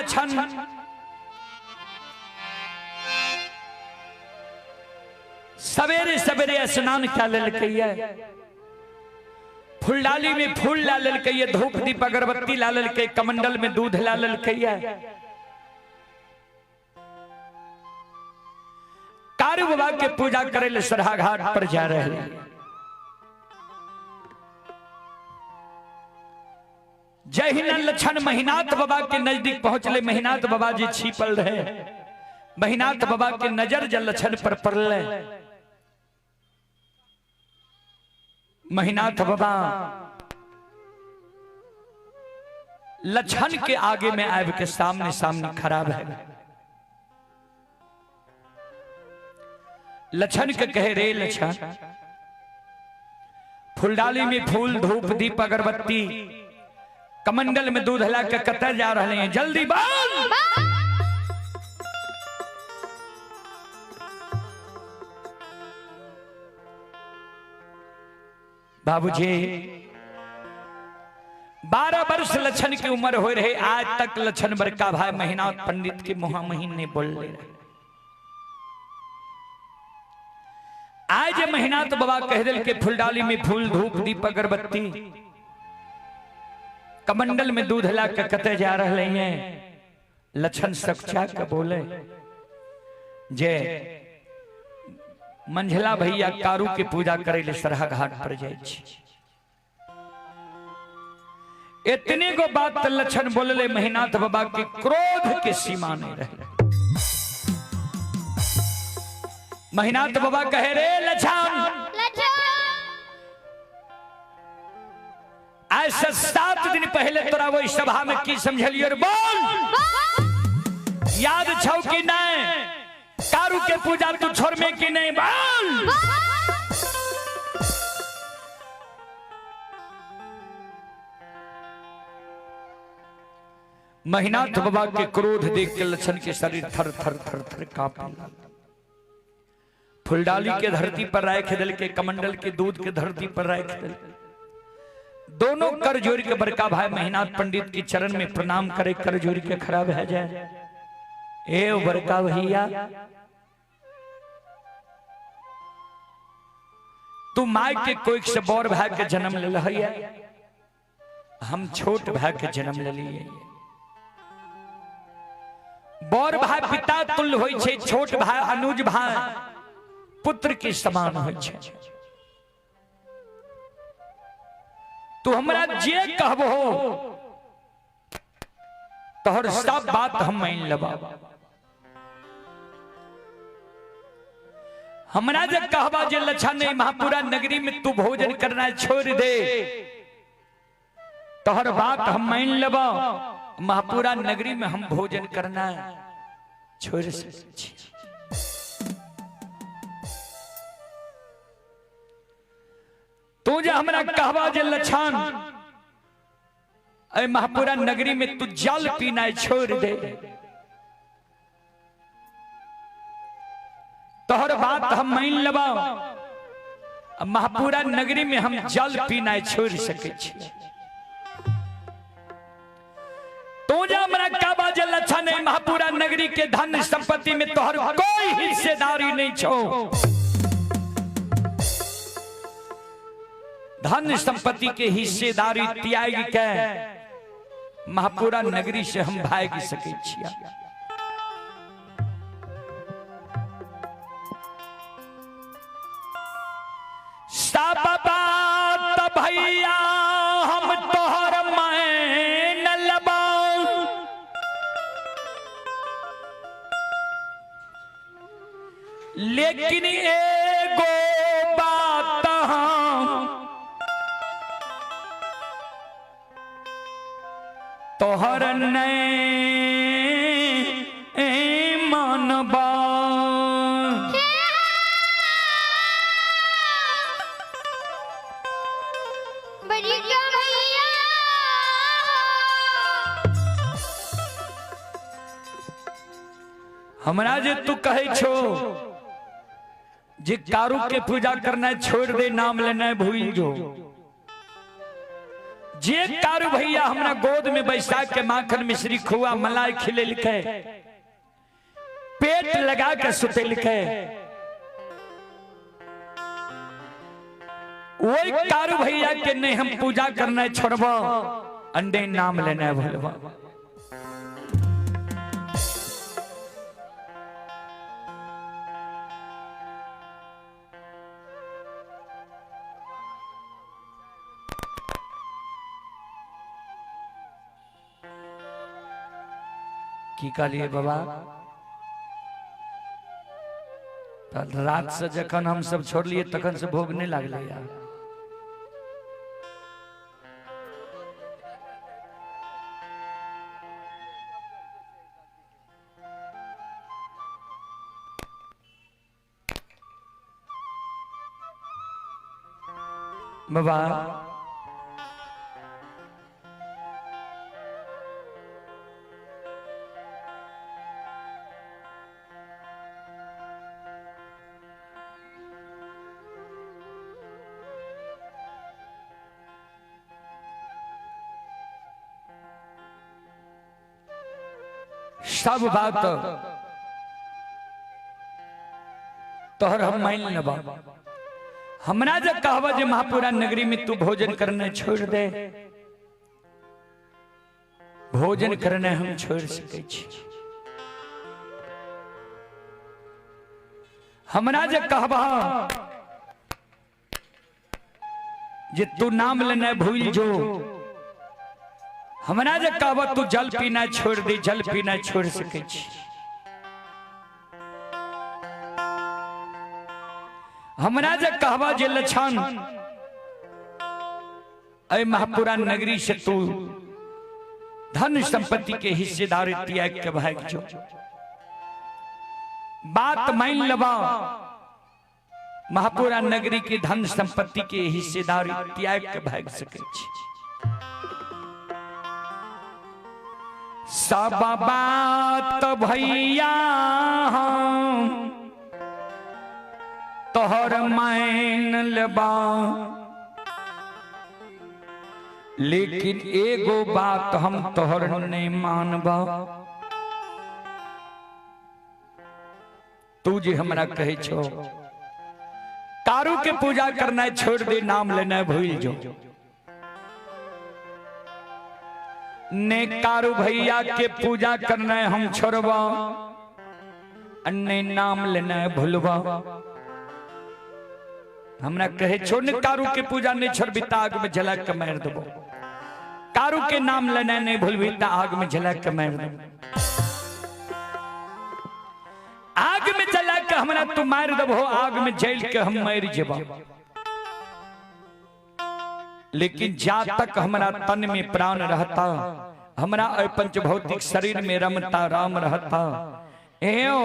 लक्षण सवेरे सवेरे स्नान कए लेलकै ये, फुलडाली में फूल ला लेलकै ये, धूप दीप अगरबत्ती ला लेलकै, कमंडल में दूध ला लेलकै ये। कारू बाबा के पूजा करे ले सरहा घाट पर जा रहे हैं। जहिना लक्षण महिनाथ बाबा के नजदीक पहुंचले, महिनाथ बाबा जी छिपल रहे। महिनाथ बाबा के नजर जल लक्षण पर पड़ले, महिनाथ बाबा लक्षण के आगे में आब के सामने सामने खराब है। लक्षण के कहे, रे लक्षण, फुलडाली में फूल धूप दीप अगरबत्ती कमंडल में दूध ला के कतऽ जा रहे हैं, जल्दी बोल। बाबूजी 12 वर्ष लक्षण की उम्र हो रहे, आज तक लक्षण बड़का भाई महिनाथ पंडित के मुहा महीन नहीं बोल रहे। आज महिनाथ बाबा कह दिल के फुलडाली में फूल धूप दीप अगरबत्ती कमंडल में दूध ला के कते जा रहे हैं। लक्षण सक्षा के बोले जे मंझला भैया कारू के पूजा करे ले सरहा घाट पर जाए छी। इतने को बात लक्षण बोलले, महिनाथ बाबा के क्रोध के सीमा नहीं रहे। महिनाथ बाबा कहे, रे लक्षण, आज से 7 दिन पहले तोरा वही सभा में की समझलियो रे, बोल याद छौ कि नहीं? कारू के पूजा तू छोड़ में कि नहीं, बोल। महिनाथ बाबा के क्रोध देख के लक्षण के शरीर थर थर थर थर कांपे लागल। फुलडाली के धरती पर राख दिल के, कमंडल के दूध के धरती पर राख दिल। दोनों कर जोड़ के बड़का भाई महिनाथ पंडित के चरण में प्रणाम करे, कर जोड़ के खड़ा भा जाए। ए बड़का भैया, तू my के कोई से बड़ भाई के जन्म ले है, हम छोट भाई के जन्म ले लिए। बड़ भाई पिता तुल्य होय छै, छोट भाई अनुज भाई पुत्र के समान होय छै। तू हमरा जे कहबो तोहर सब बात हम मान लेबा। हमरा जे कहबा जे लक्षण नहीं महापुरा नगरी में तू भोजन करना छोड़ दे, तोहर बात हम मान लेबा। महापुरा नगरी में हम भोजन करना छोड़ सकै छी। तू जे हमरा कहबा जे लक्षण अरे महापुरा नगरी में तू जल पीना छोड़ दे, तोहर बात हम मान लेबा। महापुरा नगरी में हम जल पीना छोड़ सकै छी। तू जे हमरा कहबा जे लक्षण नहीं महापुरा नगरी के धन संपत्ति में तोहर कोई हिस्सेदारी नहीं छो, धन संपत्ति के हिस्सेदारी त्याग के महापुरा नगरी से हम भाग सकै छिया। सब बात भैया हम तोहर मान लेबा, लेकिन एगो बात हम तोहर नहीं मानबा। बड़का भैया हमरा जे तू कहै छो जे कारू के पूजा करना छोड़ दे, नाम लेना भूल जो, जे कारू भैया हमरा गोद में बैसा के माखन मिश्री खुआ मलाई खिलेलकै, पेट लगा के सुतेलकै, वही कारू भैया के नहीं हम पूजा करना छोड़बो, अंडे नाम लेना भूलबो। की कहलिए बाबा? रात से जखन हम सब छोड़लिए तखन से भोग नहीं लागले यार। बाबा सब बात तोहर हम मान लेबा। हमरा जब कहबा जे महापुरा नगरी में तू भोजन करने छोड़ दे, भोजन करने हम छोड़ सकै छी। हमरा जे कहबा जे तू नाम लेने भूल जो, हमरा जे कहबा तू जल पीना छोड़ दे, जल पीना छोड़ सकै छी। हमरा जे कहबा जे लक्षण ऐ महापुरा नगरी से तू धन संपत्ति के हिस्सेदारी त्याग के भाग जो, बात मान लेबा, महापुरा नगरी के धन संपत्ति के हिस्सेदारी त्याग के भाग सकै छी। सब बात भैया हम तोहर मान लेबा, लेकिन एगो बात हम तोहर नहीं मानबा। तू जे हमरा कहे छो कारू के पूजा करना छोड़ दे, नाम लेना भूल जो, ने कारू भैया के पूजा करना हम छोड़बा, ने नाम लेना भूलबा। हमरा कहे छो ने कारू के पूजा नहीं छोड़बी त आग में जला के मार देबो, कारू के नाम लेना नहीं भूलबी त आग में जला के मार देबो। आग में जला के हमरा तू मार देबो, आग में जल के हम मर जेबो, लेकिन जा तक हमरा तन में प्राण रहता, हमरा पंच भौतिक शरीर में रमता राम रहता, एओ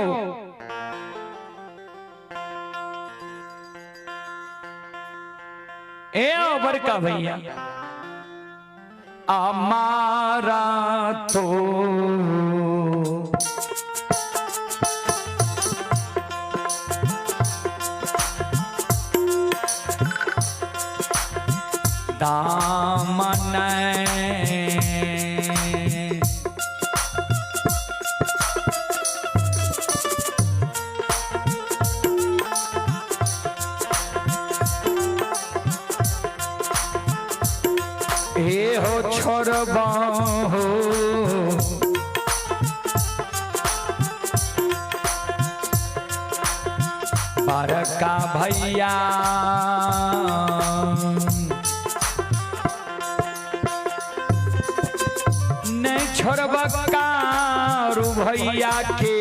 एओ बड़का भैया हमारा तो दामन हे हो छोड़बा हो बड़का भैया नहीं छोड़ब कारू भैया के,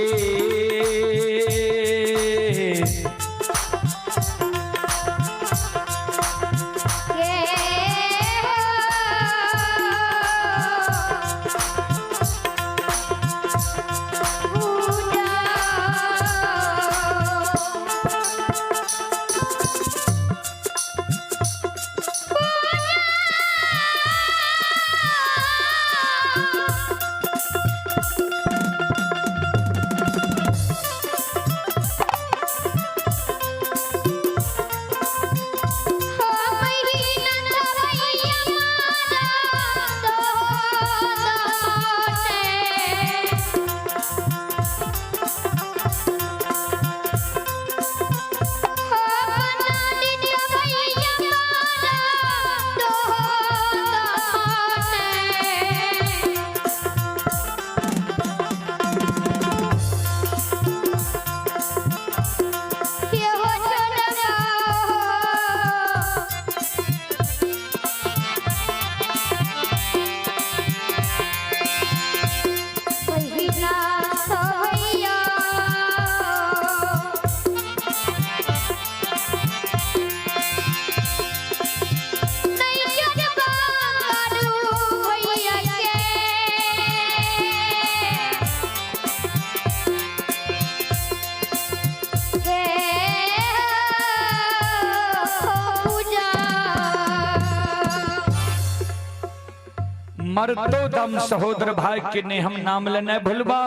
मरतो दम सहोदर भाई के ने हम नाम लेने भूलबा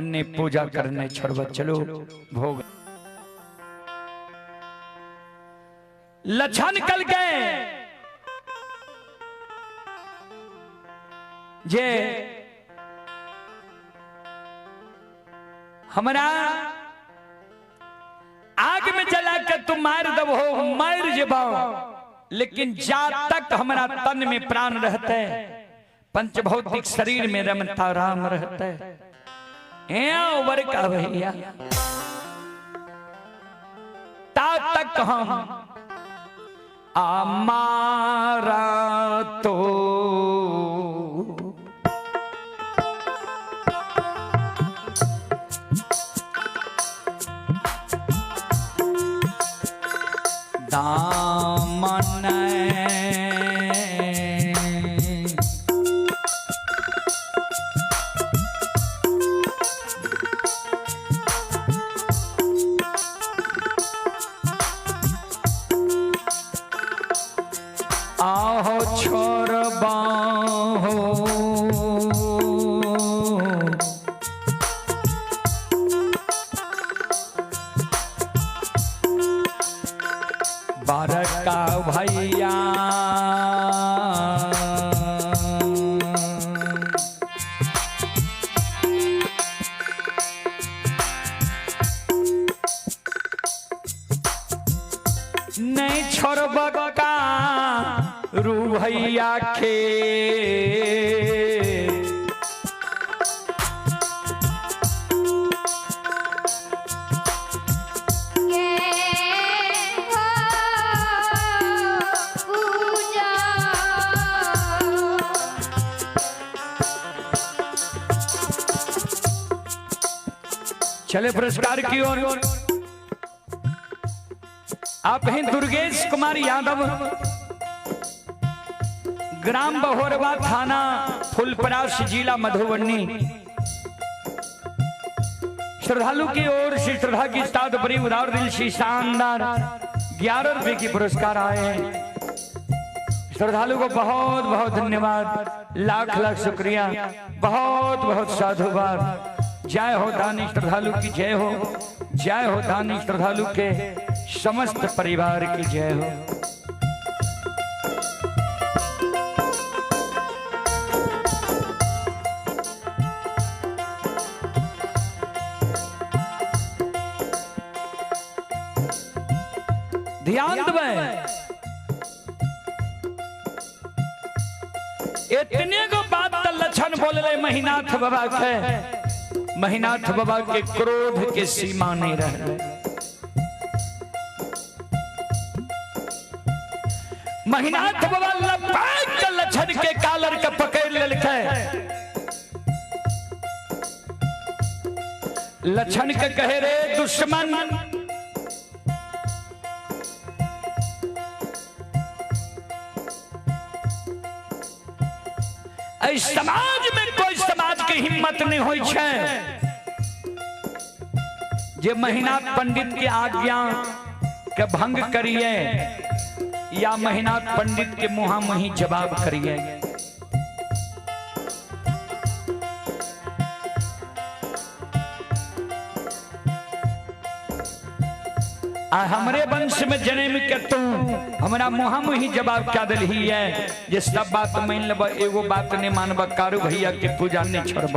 ने पूजा करने छोड़बा। चलो भोग लछन कल गए जे हमरा आग में जला के तू मार दबो मार जेबो, लेकिन जा तक हमरा तन में प्राण रहते पंचभौतिक शरीर में रमता राम रहते। बड़का भैया ता तक हम आमारा तो दामन आहो छोड़बा हो बड़का भैया नहीं छोड़ब का रू भैया के पूजा चले पुरस्कार की ओर। आप हैं दुर्गेश कुमार यादव, ग्राम बहोरवा, थाना फुलपरास, जिला मधुबनी। श्रद्धालु की ओर से श्रद्धा की साथ बड़ी उदार दिल से शानदार 11 रुपए की पुरस्कार आए हैं। श्रद्धालु को बहुत बहुत धन्यवाद, लाख लाख शुक्रिया, बहुत बहुत साधुवाद। जय हो दानी श्रद्धालु की जय हो, जय हो दानी श्रद्धालु के समस्त परिवार की जय हो। ध्यान देबै, इतने गो बात त लक्षण बोलले महिनाथ बाबा के। महिनाथ बाबा के क्रोध के सीमा नहीं रहे। महिनाथ बाबा लपैक के लक्षण के कालर के पकड़ लेलकै। लक्षण के कहे रे दुश्मन, समाज में कोई समाज के हिम्मत नहीं होई छै जे महिनाथ पंडित के आज्ञा के भंग करिए या महिनाथ पंडित के मुहा मुही जवाब करिए। आ हमरे वंश में जन्म के तू हमरा मुहा मुही जवाब क्या दिलही है जे सब बात मान लेब, एगो बात नहीं मानब, कारू भैया के पूजा नहीं छोड़ब।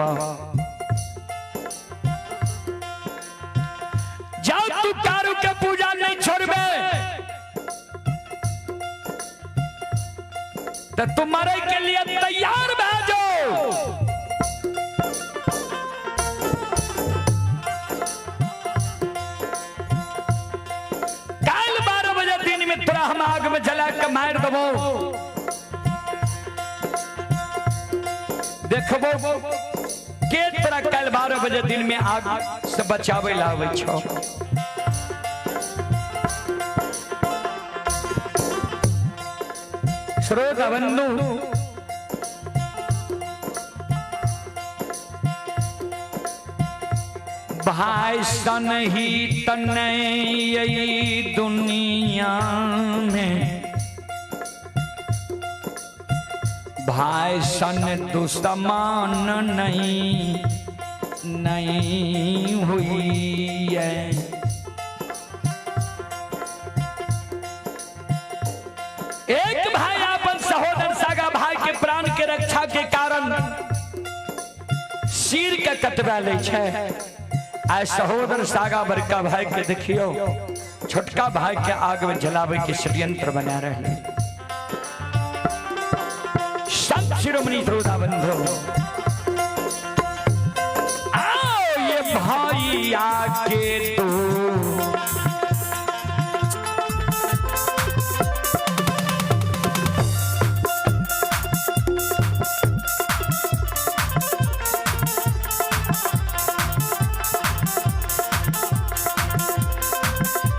जाओ तू कारू के पूजा नहीं छोड़बे तो तुम मरे के लिए तैयार भा जाओ। काल 12 बजे दिन में तोरा हम आग में जला के मार देबो, देखबो के तोरा काल 12 बजे दिन में आग से बचावे लावे छो। श्रोता बंधु, भाई सन ही तनई दुनिया में, भाई सन दुश्मन नहीं नहीं हुई है। एक भाई अपन सहोदर सागा भाई के प्राण के रक्षा के कारण सिर के कटवा लै छै। आइ सहोदर सागा बड़का भाई के देखियो छोटका भाई के आग में जलावे के षड्यंत्र बना रहे। संत शिरोमणि श्रोता बंधु, आओ ये भाई आके तू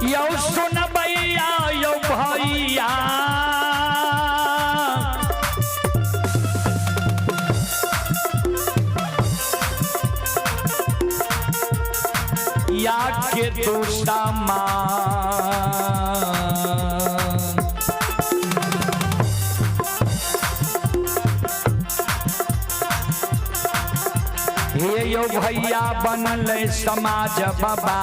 यौ सुनबैया यौ भैया, या के तू सामान। हे यौ भैया बनल समाज बाबा।